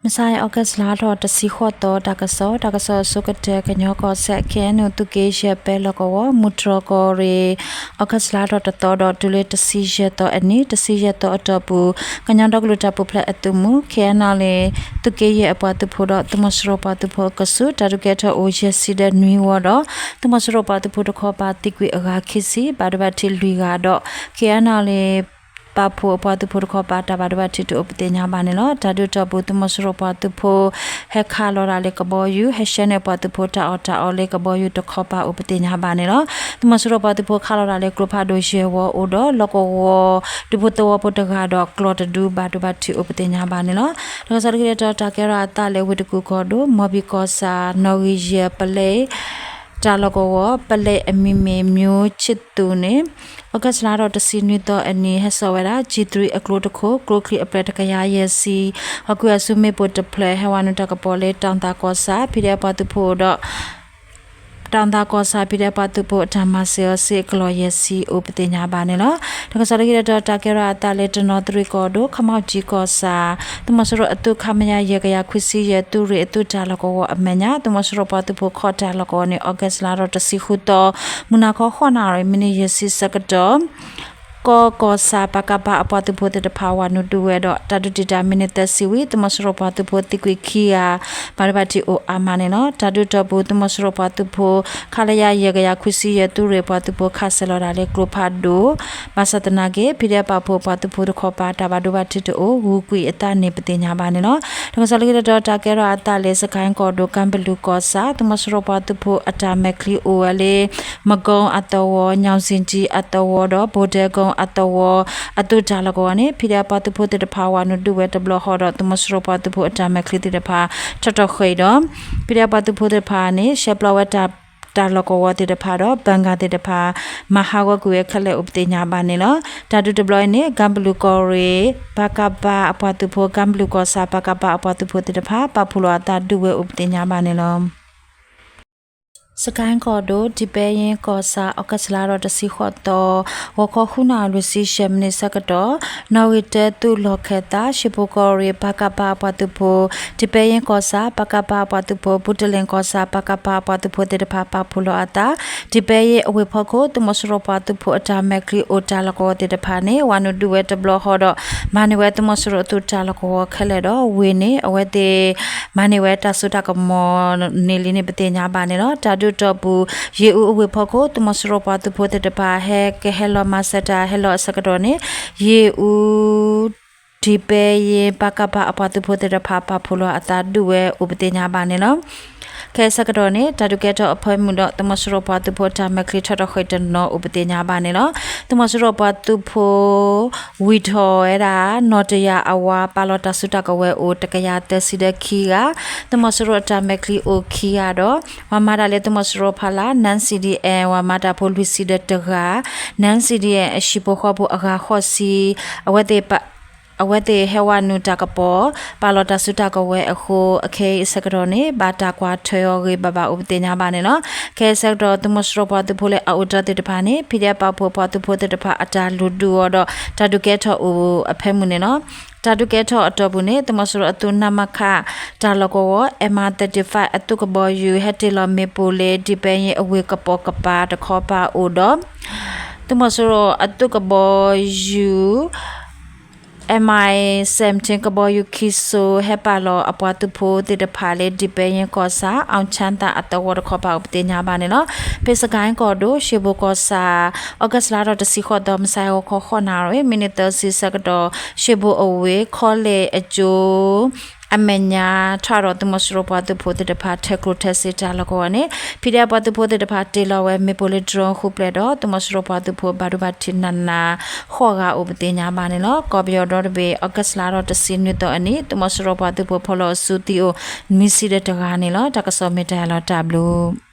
မုၢ်ဆါအံၤ August လါထီၣ်တဆံဃိးသီ တၢ်ကစီၣ်, တၢ်ကစီၣ်အဆိကတၢၢ် ကညီကီၢ်စဲၣ် KNU သုးက့ယဲၢ် ပဲလီၢ်ကဝီၤ မုၢ်တြီၢ်ကီၢ်ရ့ၣ် August လါထီၣ်တသီဒီး တုၤလၢတဆံယဲၢ်သီအနံၤ, တဆံယဲၢ်သီအတီၢ်ပူၤ ကညီဒီကလုာ်တၢ်ပူၤဖျဲးအသုးမုၢ် KNLA သုးက့ယဲၢ်အပှၤသုးဖိဒီး သုးမီၤစိရိၤပှၤသုးဖိအကဆူး တၢ်ဒုးကဲထီၣ်အိၣ်ယဲၢ်ဆံဒီးနွံဝီဒီး သုးမီၤစိရိၤပှၤသုးဖိတခီပၤသံကွံာ်အဂၤခံဆံ, ဘၣ်ဒိဘၣ်ထံးလွံၢ်ဂၤဒီး KNLA ပာ်ဖှိၣ်အပှၤသုးဖိတခီပၤ တၢ်ဘၣ်ဒိဘၣ်ထံးတအိၣ်ပသ့ၣ်ညါဘၣ်န့ၣ်လီၤ. တၢ်ဒုးတီၢ်ပူၤ သုးမီၤစိရိၤပှၤသုးဖိ ဟဲခးလီၤတၢ်လၢကဘီယူၤ ဟဲရှဲန့ၢ်ပှၤသုးဖိတၢ်အီၣ်တၢ်အီလၢကဘီယူၤတခီပၤအိၣ်ပသ့ၣ်ညါဘၣ်န့ၣ်လီၤ. သုးမီၤစိရိၤပှၤသုးဖိခးလီၤတၢ်လၢကျိဖးဒိၣ်ယဲၢ်ဝီအိၣ်ဒီး လီၢ်ကဝီၤ ဒူဖိသဝီဖိတဂၤဒီးကျီၢ်တဒု ဘၣ်ဒိဘၣ်ထံးအိၣ်ပသ့ၣ်ညါဘၣ်န့ၣ်လီၤ. တၢ်ကစီၣ်လၢခံတတီၤ တၢ်ကဲထီၣ်အသးလၢဝ့ၢ်တကူၣ်ကီၢ်ဒိၣ် မီၢ်ဘံၣ်ကီၢ်ဆၣ် နီၣ်ဂံၢ်ယဲၢ် ပလဲ တၢ်လီၢ်ကဝီၤ ပလဲအမံၤမ့ၢ် မျိုးချစ်သူ န့ၣ် August လါထီၣ်တဆံနွံသီအနံၤ ဟဲစိာ်ဝဲဒၣ် G three အကျိတခိၣ် ကျိချံအဖျၢၣ်တကယၤယဲၢ်ဆံ ဟီၣ်ကွံာ်အစုမ့ၣ်ပိၢ်တဖျၢၣ် ဟဲဝဲနုာ်တၢ်ကပီၤလၢ တၢ်သးကီၢ်ဆၣ် PDF ပှၤသုးဖိဒီး တၢ်သးကီၢ်ဆၣ် PDF ပှၤသုးဖိအတၢ်မၤစၢၤအီၤစ့ၢ်ကီးယဲၢ်ဆံအိၣ်ပသ့ၣ်ညါဘၣ်န့ၣ်လီၤ. တၢ်ကစီၣ်လၢခံတတီၤ တၢ်ကဲထီၣ်အသးလၢတနီသရံၣ်ကီၢ်ဒိၣ် ခမီကၠံကီၢ်ဆၣ် သုးမီၤစိရိၤအသုး ခမရ ယဲၢ်ကယၤခွံဆံယဲၢ် သုးရ့ၣ်အသုးတၢ်လီၢ်ကဝီၤအမဲာ်ညါ သုးမီၤစိရိၤပှၤသုးဖိခီၣ်တၢ်လီၢ်ကဝီၤန့ၣ် August လါထီၣ်တဆံဃုသီ မုၢ်နၤခီ ဃိးနၣ်ရံၣ် မံးနံးယဲၢ်ဆံဆၢကတီၢ် ကီၢ်ကီၢ်ဆၣ် ပကဖ အပှၤသုးဖိသ့ၣ်တဖၣ် ဝၤနုာ်ဒုးဝဲဒီး တၢ်ဒုးတံာ်တာ်မံးနံးသၢဆံဝံၤ သုးမီၤစိရိၤပှၤသုးဖိသံကွံာ်ခံဂၤ ဘၣ်ဒိဘၣ်ထံးအိၣ်အါမးန့ၣ်လီၤ. တၢ်ဒုးတီၢ်ပူၤ သုးမီၤစိရိၤပှၤသုးဖိ ခလရ ယဲၢ်ကယၤခွံဆံယဲၢ် သုးရ့ၣ်ပှၤသုးဖိခးစဲၤလီၤတၢ်လၢကျိဖးဒိၣ် ဘၣ်ဆၣ်သနာ်က့ PDF ပာ်ဖှိၣ်ပှၤသုးဖိတခီပၤ တၢ်ဘၣ်ဒိဘၣ်ထံးတအိၣ် ဂုၤကွံာ်အသးန့ၣ်ပသ့ၣ်ညါဘၣ်န့ၣ်လီၤ. တၢ်ကစီၣ်လၢခံတတီၤ တၢ်ကဲထီၣ်အသးလၢ စကဲၣ်ကီၢ်ဒိၣ် ကၣ်ဘလူးကီၢ်ဆၣ် သုးမီၤစိရိၤပှၤသုးဖိအတၢ်မဲာ်ချံအိၣ်ဝဲလၢ မကုန်းအသဝီ ညောင်ဇင်ကြီးအသဝီဒီး ဗိုလ်ဒဲကုန်းအသဝီ အသုးတၢ်လီၢ်ကဝီၤန့ၣ် PDF ပှၤသုးဖိသ့ၣ်တဖၣ် ဝၤနုာ်ဒုးဝဲတဘျီဃီဒီး သုးမီၤစိရိၤပှၤသုးဖိအတၢ်မဲာ်ချံသ့ၣ်တဖၣ် ထီၣ်ထီၣ်ဃ့ၢ်ဒီး PDF ပှၤသုးဖိသ့ၣ်တဖၣ်န့ၣ် ရှဲပျီဝဲတၢ် တၢ်လီၢ်ကဝီၤသ့ၣ်တဖၣ်ဒီး ဘၣ်ဂၣ်သ့ၣ်တဖၣ် မၤဟးဂီၤကွံာ်ဝဲခဲလၢာ်အိၣ်ပသ့ၣ်ညါဘၣ်န့ၣ်လီၤ. တၢ်ဒုးတဘျီအံၤန့ၣ် ကၣ်ဘလူးကီၢ်ရ့ၣ် ပကဖ အပှၤသုးဖိ ကၣ်ဘလူးကီၢ်ဆၣ် ပကဖ အပှၤသုးဖိသ့ၣ်တဖၣ် ပာ်ဖှိၣ်လီၤအသးဒုးဝဲအိၣ်ပသ့ၣ်ညါဘၣ်န့ၣ်လီၤ. စကဲၣ်ကီၢ်ဒိၣ် ဒံးပဲယ့ကီၢ်ဆၣ် August လါထီၣ်တဆံဃိးသီ ဂီၤခီဃုနၣ်ရံၣ်လွံၢ်ဆံယဲၢ်မံးနံးဆၢကတီၢ် နီၣ်ဂံၢ်တၢသုးလီၢ်ခၢၣ်သး ရှ့ၣ်ဘိၣ်ကီၢ်ရ့ၣ် ပကဖ အပှၤသုးဖိ ဒံးပဲယ့ကီၢ်ဆၣ် ပကဖ အပှၤသုးဖိ ဘူးတလ့ၣ်ကီၢ်ဆၣ် ပကဖ အပှၤသုးဖိသ့ၣ်တဖၣ် ပာ်ဖှိၣ်လီၤအသး ဒံးပဲယ့အဝ့ၢ်ဖီခိၣ် သုးမီၤစိရိၤပှၤသုးဖိအတၢ်မဲာ်ချံအိၣ်တၢ်လီၢ်ကဝီၤသ့ၣ်တဖၣ်န့ၣ် ဝၤနုာ်ဒုးဝဲတဘျီဃီဒီး မၤန့ၢ်ဝဲသုးမီၤစိရိၤအသုးတၢ်လီၢ်ကဝီၤခဲလၢာ်ဒီး ဝ့ၢ်န့ၣ် အဝဲသ့ၣ် မၤန့ၢ်ဝဲတၢ်စိတၢ်ကမီၤန့ၣ်လံန့ၣ် ပသ့ၣ်ညါဘၣ်န့ၣ်လီၤ. တၢ်ဒုးတီၢ်ပူၤ ယ့ၣ်အူအဝ့ၢ်ဖီခိၣ် သုးမီၤစိရိၤပှၤသုးဖိသ့ၣ်တဖၣ် ဟဲကဟဲလီၤမၤစၢၤတၢ်ဟဲလီၤအဆၢကတီၢ်န့ၣ် ယ့ၣ်အူ ဒံးပဲယ့ ပကဖ အပှၤသုးဖိသ့ၣ်တဖၣ် ပာ်ဖှိၣ်လီၤအသးဒုးဝဲအိၣ်ပသ့ၣ်ညါဘၣ်န့ၣ်လီၤ. ခဲအံၤဆၢကတီၢ်န့ၣ် တၢ်ဒုးကဲထီၣ်အဖၢမုၢ်ဒီး သုးမီၤစိရိၤပှၤသုးဖိတၢ်မဲာ်ချံထီၣ်ထီၣ်ဃ့ၢ်တနီၤအိၣ်ပသ့ၣ်ညါဘၣ်န့ၣ်လီၤ. သုးမီၤစိရိၤပှၤသုးဖိ ဝံၢ်ထီၣ်ဝဲဒၣ် နီၣ်တယာ်အဝၤ ပာ်လီၤတၢ်စုတၢ်ကဝဲၤအိၣ် တကယၤသၢဆံဒီးခံဂၤ, သုးမီၤစိရိၤအတၢ်မဲာ်ချံအိၣ်ခံဂၤဒီး ပှၤမၤတၢ်လၢသုးမီၤစိရိၤဖီလာ် Non-C D M ပှၤမၤတၢ်ဖိလွံၢ်ဆံဒီးတဂၤ, Non-C D M အဟံၣ်ဖိဃီဖိအဂၤဃိးဆံ အဝဲသ့ၣ် အဝဲသ့ၣ်ဟဲဝၤနုာ်တၢ်ကပီၤ ပာ်လီၤတၢ်စုတၢ်ကဝဲၤအဃိ အခဲအံၤအဆၢကတီၢ်န့ၣ် ဘၣ်တၢ်ကွၢ်ထွဲအီၤဂ့ၤဘၣ်ဘၣ်အိၣ်ပသ့ၣ်ညါဘၣ်န့ၣ်လီၤ. ခဲအံၤဆၢကတီၢ် သုးမီၤစိရိၤပှၤသုးဖိလၢအအိၣ်တ့ၢ်သ့ၣ်တဖၣ်န့ၣ် PDF ပာ်ဖှိၣ်ပှၤသုးဖိသ့ၣ်တဖၣ်အတၢ်လုၢ်ဒုးအီၤဒီး တၢ်ဒုးကဲထီၣ်အိၣ်အဖၢမုၢ်န့ၣ်လီၤ. တၢ်ဒုးကဲထီၣ်အတီၢ်ပူၤန့ၣ် သုးမီၤစိရိၤအသုး နမခ တၢ်လီၢ်ကဝီၤ M R thirty-five အသုးကဘီယူၤ ဟဲတ့ၢ်လီၤမ့ၣ်ပိၢ်လၢ ဒံးပဲယ့အဝ့ၢ်ကပိာ်ကပၤတခီပၤအိၣ်ဒီး သုးမီၤစိရိၤအသုးကဘီယူၤ M I seventeen ကဘီယူၤခံစိၤ ဟဲပာ်လီၤအပှၤသုးဖိသ့ၣ်တဖၣ်လၢ ဒံးပဲယ့ကီၢ်ဆၣ် အောင်ချမ်းသာ အသဝီတခီပၤအိၣ်ပသ့ၣ်ညါဘၣ်န့ၣ်လီၤ. ဖဲစကဲၣ်ကီၢ်ဒိၣ် ရှ့ၣ်ဘိၣ်ကီၢ်ဆၣ် August လါထီၣ်တဆံဃိးသီ မုၢ်ဆါဟါခီဃိးနၣ်ရံၣ် မံးနံးသၢဆံဆၢကတီၢ် ရှ့ၣ်ဘိၣ်အဝ့ၢ် ခီလဲၣ်အကၠိ အမဲာ်ညါ ထီၣ်ဒီးသုးမီၤစိရိၤပှၤသုးဖိသ့ၣ်တဖၣ် ထဲကျိထဲစ့တၢ်လီၢ်ကဝီၤန့ၣ် PDF ပှၤသုးဖိသ့ၣ်တဖၣ် တ့ၢ်လီၤဝဲမ့ၣ်ပိၢ်လၢ drone ဃုပျဲၢ်ဒီး သုးမီၤစိရိၤပှၤသုးဖိဘၣ်ဒိဘၣ်ထံးနးနး ဃိးဂၤအိၣ်ပသ့ၣ်ညါဘၣ်န့ၣ်လီၤ. ကီၢ်ပယီၤဒီတဘ့ၣ် August လါထီၣ်တဆံနွံသီအနံၤ သုးမီၤစိရိၤပှၤသုးဖိဖီလီၤအစုသံအိၣ် နွံဆံဒီးတဂၤန့ၣ်လီၤ. တၢ်ကစီၣ်မ့ၢ်တၢ်အလီၤတၢ်ဘျုး